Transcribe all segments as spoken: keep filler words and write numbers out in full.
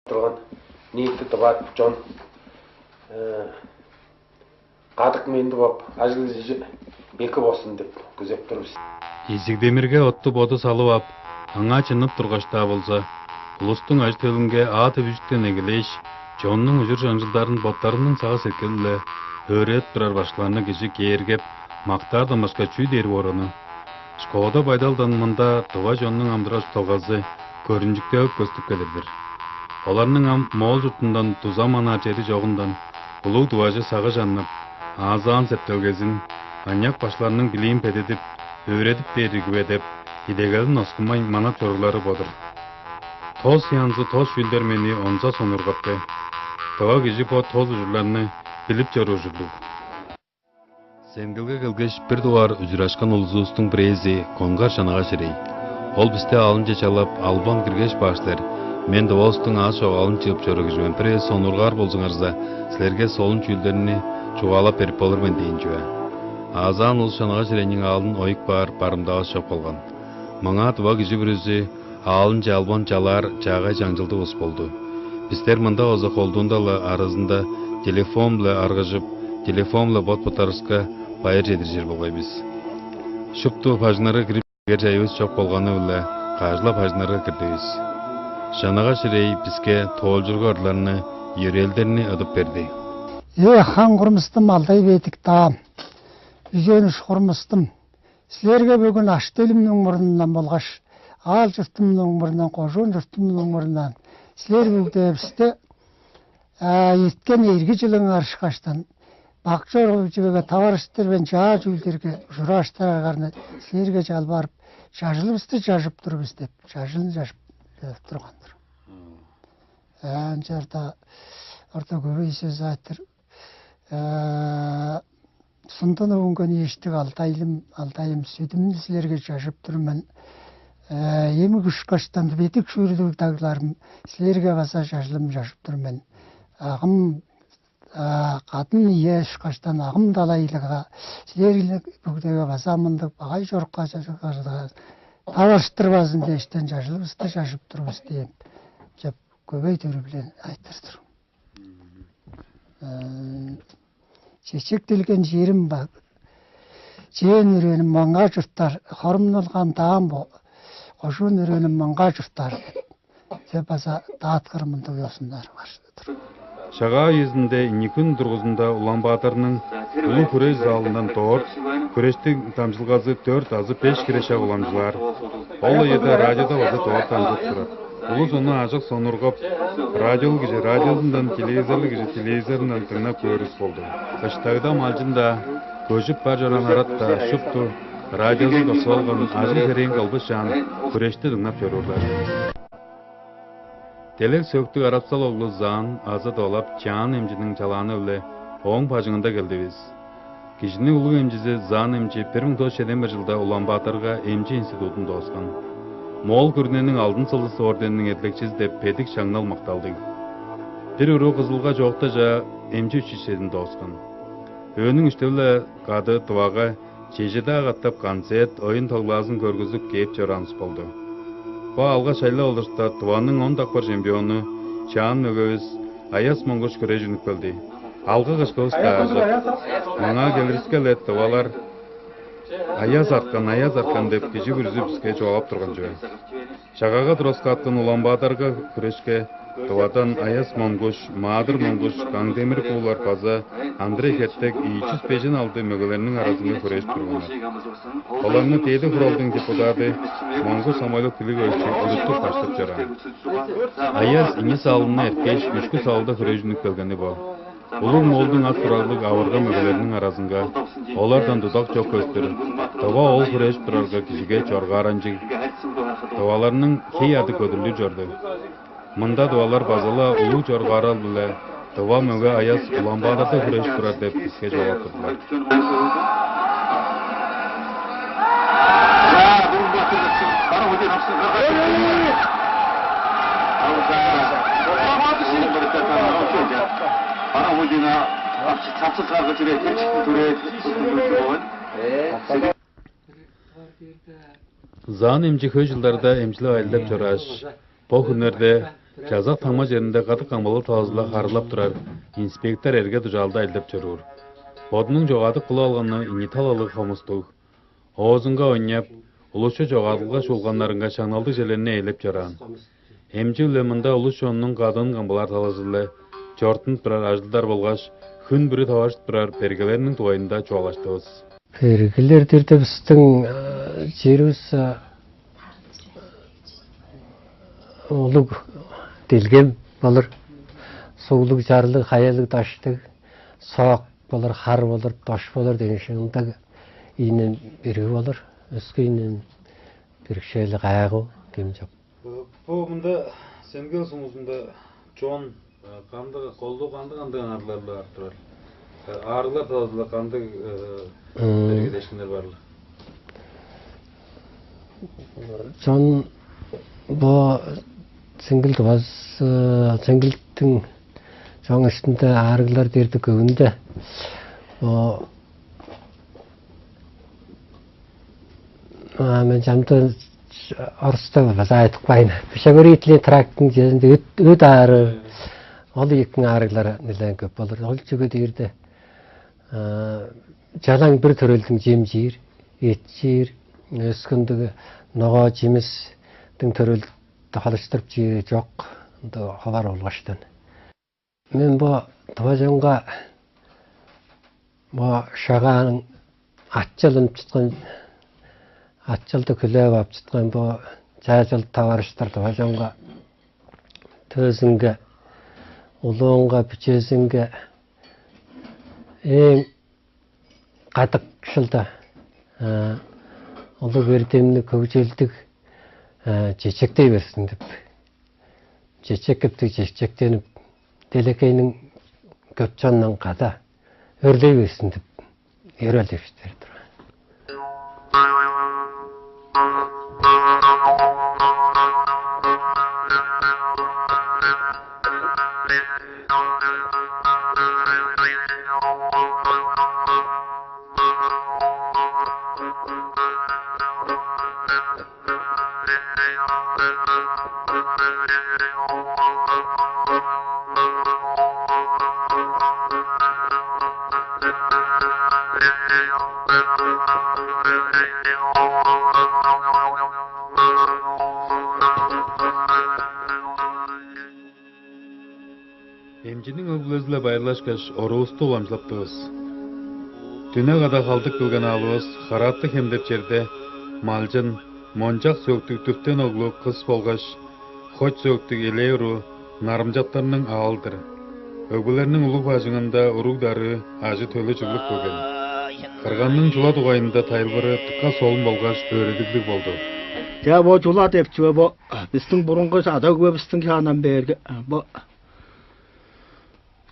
Турган ниити дываат чон кадык менди боп, ажыл-ижи эки болзун деп күзеп тур бис. Изиг-демирге отту боду салып ап, аңаа чыннып тургаш-даа болза, улустуң ажы-төлүнге аа-дүвүжүктен эгелээш, чоннуң ужур-чаңчылдарын боттарының сагыш-сеткили-биле өөредип турар башкыларны кижи кээргеп, мактаардан башка чүү дээр боор ону? Шкода байдалдан мында тыва чоннуң амыдырал-чуртталгазы көрүнчүктелип көстүп келир-дир. Оларның ам моол чуртундан дуза манаар чери чогундан, улуг тыважы сагыш аннып, аазаан септелгезин, аныяк башкыларның билиин бедедип, өөредип бээр ирги бе деп, идегелин оскунмайн манап чоруглары бо-дур. Тос янзы тос чүүлдер мени онза сонуургапты. Тыва кижи бо тос ужурларны билип чоруур ужурлуг. Сенгилге келгеш, бир дугаар ужурашкан улузувустуң бирээзи Конгар Шанагаш ирей. Ол бисти аалынче чалап, албан киргеш бааш силер, мен Тывавыстың аас чогаалын чыып чоруур кижи мен, бир эвес сонуургаар болзуңарза, силерге солун чүүлдерни чугаалап берип болур мен дээн чүве. Аазаан улус Шанагаш ирейниң аалын оюп каар барымдаавыс чок болган. Маңаа тыва кижи бүрүзү аалынче албан чалаар чаагай чаңчылдыг улус болду. Бистер мында база колдуунда-ла аразында телефон-биле аргыжып, телефон-биле бот-боттарывыска байыр чедиржир болгай бис. Шупту бажыңнарга кирип, чедер чайывыс чок болганы-биле, кажы-ла бажыңнарга кирдивис. Шанагаш ирей биске тоолчургу ырларны, йөрээлдерни ыдып берди. Ээ, хаң курмустум, алдай бедик даам, үжен уш курмустум, силерге бөгүн ажы-төлүмнүң мурнундан болгаш аал-чуртумнуң мурнундан, кожуун чуртумнуң мурнундан силер бүгүдевисте эрткен эрги чылыңар ышкаштан бак чоргу чүвеге таварыштыр мен чаа чүүлдерге ужурааштырарыңарны силерге чалбарып, чажылывысты чажып тур бис деп, чажылын чажып турган-дыр. Ынчаарда орта көбей сөс айтыр. Сундуну үнген ийиштиг алдайлым, алдайым, сүдүмнү силерге чажып тур мен. Эми күшкаштан бедик шүүрдүг дагларым, силерге база чажылым чажып тур мен. Агым, кадын ие ышкаштан агым далайлыга, силер бүгдеге база мындык багай чорукка чажыгырга таварыштырбазын дээштен чажылыбысты чажып тур бис дээн деп көбей төрү-биле айтыр-дыр. Чечектелген черим бар. Чээн өрөөнүм маңаа чурттар, хорумналган даам бо, кожуун өрөөнүм маңаа чурттар деп, деп база дааткыр мындыг ёзуннар бар-дыр. Шагаа үезинде ийи хүн дургузунда Улан-Баатырның улуг хүреш залындан дорт, хүрештиң дамчылгазы дөрт азы беш хире шак уламчылаар. Ол ыяда радиода база дорт дамчылып турар. Улус ону ажык сонургап, радиолуг кижи радиозундан, телевизорлуг кижи телевизорундан дыңнап көөрүс болду. Ыштагда малчын-даа, көжүп бар чораан арат-даа шупту радиозун кысып алган, ажыл-херээн кылбышаан, хүрешти дыңнап чоруурлар. Делег сөктүг арапсал оглу Заан азы долап Чаан эмчиниң чалааны-биле ооң бажыңында келдивис. Кижиниң улуг эмчизи Заан эмчи бир муң тос чеден бир чылда Улан-Баатырга эмчи институтун дооскан. Моол күрүнениң Алдын сылдысы ордениниң эдилекчизи деп бедик шаңнал макталдыг. Бир уруу Кызылга чоокта чаа эмчи училищезин дооскан. Өөнүң ишти-биле кады Тывага чеже-даа катап концерт, оюн-тоглаазын көргүзүп кээп чораанывыс болду. Бо аалга шайлап олурувуста, Тываның он дакпыр чемпиону, чаан мөгевис Аяс Монгуш хүрежип үнүп келди. Алгы-кышкывыс-даа ажык. Маңаа келиривиске-ле тывалар «Аяс арткан, Аяс арткан» деп кижи бүрүзү биске чугаалап турган чүве. Шагаага тураскааткан Улан-Баатырга хүрешке Тывадан Аяс Монгуш, Маадыр Монгуш, Каң-Демир Куулар база Андрей Хертек ийи чүс бежен алды мөгелерниң аразынга хүрежип турганнар. Оларны Дээди Хуралдың депутады Монгуш Самойлов Билигович уруттуг баштап чораан. Аяс ийи салылын эрткеш, үшкү салылда хүрежип үнүп келгени бо. Улуг Моолдуң ат-сураглыг аварга мөгелериниң аразынга олардан дудак чок көстүр, тыва оол хүрежип турарга кижиге чоргааранчыг, тываларның хей-аъды көдүрлүр чорду. Мында тывалар база-ла улуг чоргаарал-биле тыва мөге Аяс Улан-Баатырда хүрежип турар деп биске чугаалап турдулар. Заан эмчи хөй чылдарда эмчилеп ажылдап чорааш, бо хүннерде Чазак таңма черинде кадык камгалал талазы-биле харыылап турар инспектор эрге-дужаалда ажылдап чоруур. Бодунуң чогаадып кылып алганы ийи талалыг хомустуг. Оозунга ойнап, улусчу чогаадылга шуулганнарынга шаңналдыг черлерни ээлеп чораан. Эмчи-биле мында улус-чоннуң кадыын камгалаар талазы-биле чорудунуп турар ажылдар болгаш хүн бүрү таваржып турар бергелерниң дугайында чугаалаштывыс. Бергелер дээрде бистиң черивис улуг делгем болур. Суглуг, чарлыг, хаялыг, даштыг, соок болур, хар болур, дош болур деген шыгындыг ийинен бериги болур. Өске ийинен бирикшээли кайгы кем чок. Бо мында Сенгел сумузунда чон кандыг, колдуу кандыг-кандыг аңаарлар-ла ап турар? Аарыглар талазы-ла кандыг бергедешкиннер бар-ла? Чон бо Сенгел тывазы, Сенгелдиң чоң иштинде аарыглар дээрде көвүнде бо А мен чамдыын орустап база айтып каайн. Пищеварительный тракттың чезинде өт, өт аарыы, ол ийиктиң аарыглары нилээн көп болур. Ол чүге дээрде чалаң бир төрелдиң чем чиир, эт чиир, өскүндүг ногоо чимистиң төрелди халыштырып чиири чок. Ында ховар болгаштан. Мен бо тыважаңга бо шагааның аччылынып чыткан, аччылды хүлээп ап чыткан бо чаажыл таварыштыр тыважаңга, төзүнге, улуунга, бичезинге ээн кадыкшылда улуг эрдемни, хөгжелдиг чечектей берзин деп, чечек кептиг чечектенип, делегейниң көп чоннан када өрлей берзин деп, өрел девиштер турар. Эмчиниң өг-бүлези-биле байырлашкаш, оруувусту уламчылаптывыс. Дүне када халдып келген аалывыс Харааты-Хем деп черде малчын, мончак сөөктүг Дүртен оглу кыс болгаш хоч сөөктүг элээ уруу Нарымчактарның аалы-дыр. Өгбелерниң улуг бажыңында уруг-дарыы, ажы-төлү чыглып келген. Кырганның чула дугайында тайылбыры дыка солун болгаш өөредиглиг болду. Чаа, бо чула деп чүве бо бистиң бурунгу ада-өгбевистиң шаандан бээрге бо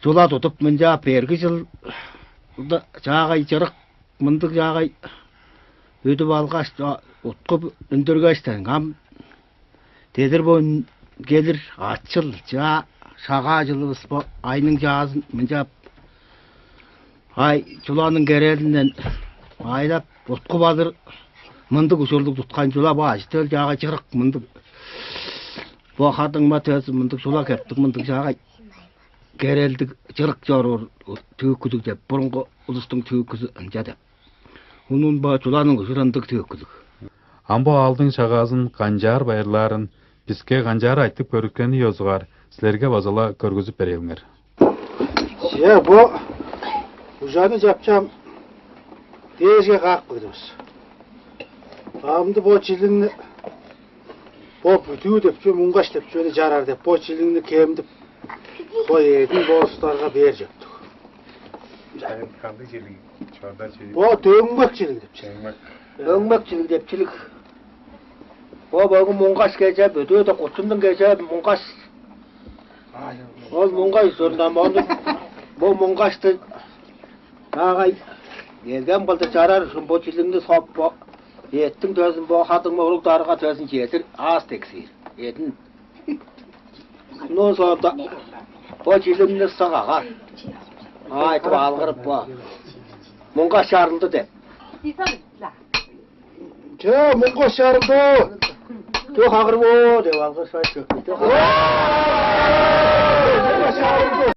чула тудуп, мынча берги чылда чаагай чырык мындыг чаагай үдүп алгаш, уткуп үндүргештен, ам дедир бо келир ачыл чаа шагаа чылывыс бо айның чаазын мынча ай чуланың керелинден айлап уткуп алыр мындыг ужурлуг туткан чула бо ажы-төл чаагай чырык мындыг бо хадыңма төзү мындыг чула кептиг мындыг чаагай керелдиг чырык чоруур төвүккүдүг деп, бурунгу улустуң төвүккүзү ынча деп. Унун бо чуланың ужур ындыг төвүккүдүг. Ам бо аалдың шагаазын канчаар байырлаарын, биске канчаар айтып көрүткени ёзугаар, силерге база-ла көргүзүп берээлиңер. Че, бо ужаны чапчаам дээшке каап кагдывыс. Амды бо чилиңни бо бүдүү деп чүве, муңгаш деп чүвени чарар деп, бо чилиңни кемдип, бо эъдин бо улустарга бээр чөптүг. Кандыг чилиг? Чорда чилиг. Бо дөңмек чилиг деп чүве. Дөңмек. Дөңмек чилиг деп чилиг. Бо бөгү муңгаш кежеп, өдөөде кутундан кежеп, муңгаш. Ол муңгаш ужурундан болду. Бо муңгашты Аагай, келген кылдыр чарар ужун бо чилигни соп, бо эъттиң төзүн, бо хадыңма уруг-дарыга төзүн чедир аас дексиир. Эъдин. Оон соонда бо чилигни сыгага айтып алгырып, бо муңгаш чарылды деп. Че, муңгаш чарылды. Чок, агыр бо деп алгырышпай чыгып кетти.